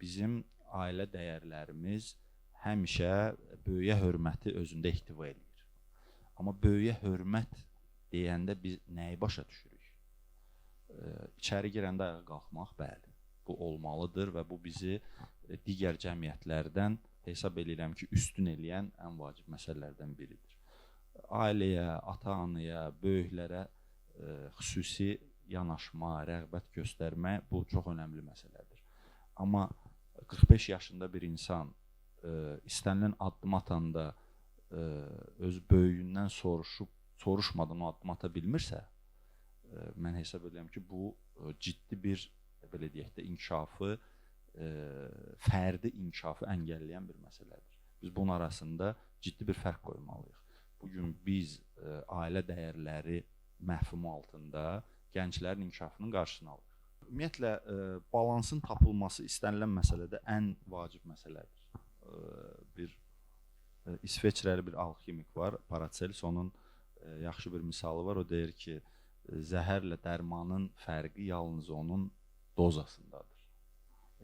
Bizim ailə dəyərlərimiz həmişə böyüyə hörməti özündə ehtiva eləyir. Amma böyüyə hörmət deyəndə biz nəyi başa düşürük? İçəri girəndə ayağa qalxmaq, bəli, bu olmalıdır və bu bizi digər cəmiyyətlərdən hesab eləyirəm ki, üstün eləyən ən vacib məsələlərdən biridir. Ailəyə, ata-anaya, böyüklərə xüsusi yanaşma, rəğbət göstərmə bu çox önəmli məsələdir. Amma 45 yaşında bir insan istənilən addım atanda öz böyüyündən soruşub soruşmadan o addım ata bilmirsə, mən hesab edirəm ki, bu ciddi bir belə deyək də inkişafı, fərdi inkişafı əngəlləyən bir məsələdir. Biz bunun arasında ciddi bir fərq qoymalıyıq. Bu gün biz ailə dəyərləri məfhumu altında gənclərin inkişafının qarşısını alırıq. Ümumiyyətlə balansın tapılması istənilən məsələdə ən vacib məsələdir. Bir İsveçrəli bir alximik var, Paracels, onun yaxşı bir misalı var. O deyir ki, zəhərlə dərmanın fərqi yalnız onun dozasındadır.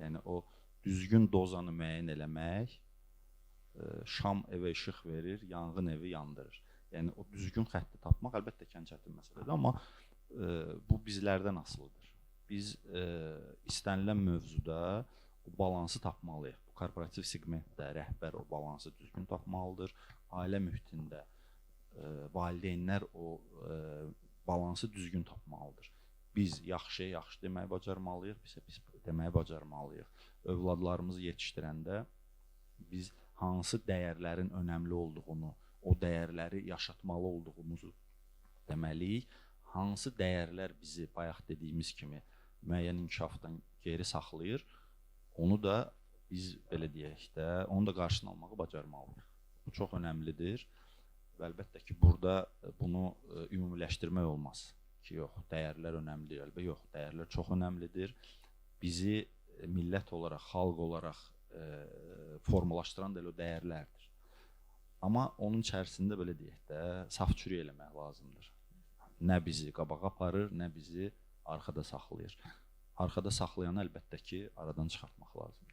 Yəni o düzgün dozanı müəyyən eləmək şam evə işıq verir, yanğın evi yandırır. Yəni o düzgün xətti tapmaq əlbəttə ki, ən çətin məsələdir, amma bu bizlərdən asılıdır. Biz istənilən mövzuda o balansı tapmalıyıq. Bu korporativ seqmentdə rəhbər o balansı düzgün tapmalıdır. Ailə mühitində valideynlər o balansı düzgün tapmalıdır. Biz yaxşıya yaxşı deməyi bacarmalıyıq, pisə pis deməyi bacarmalıyıq. Övladlarımızı yetişdirəndə biz hansı dəyərlərin önəmli olduğunu, o dəyərləri yaşatmalı olduğumuzu deməliyik. Hansı dəyərlər bizi bayaq dediyimiz kimi müəyyən inkişafdan geri saxlayır, onu da biz belə deyək də, onu da qarşısını almağı bacarmalıyıq. Bu çox önəmlidir və əlbəttə ki, burada bunu ümumiləşdirmək olmaz ki, yox, dəyərlər önəmlidir. Əlbəttə yox, dəyərlər çox önəmlidir. Bizi millət olaraq, xalq olaraq formalaşdıran da elə o dəyərlərdir. Amma onun içərisində belə deyək də, saf çürük eləmək lazımdır. Nə bizi qabağa aparır, nə bizi arxada saxlayır. Arxada saxlayanı əlbəttə ki, aradan çıxartmaq lazımdır.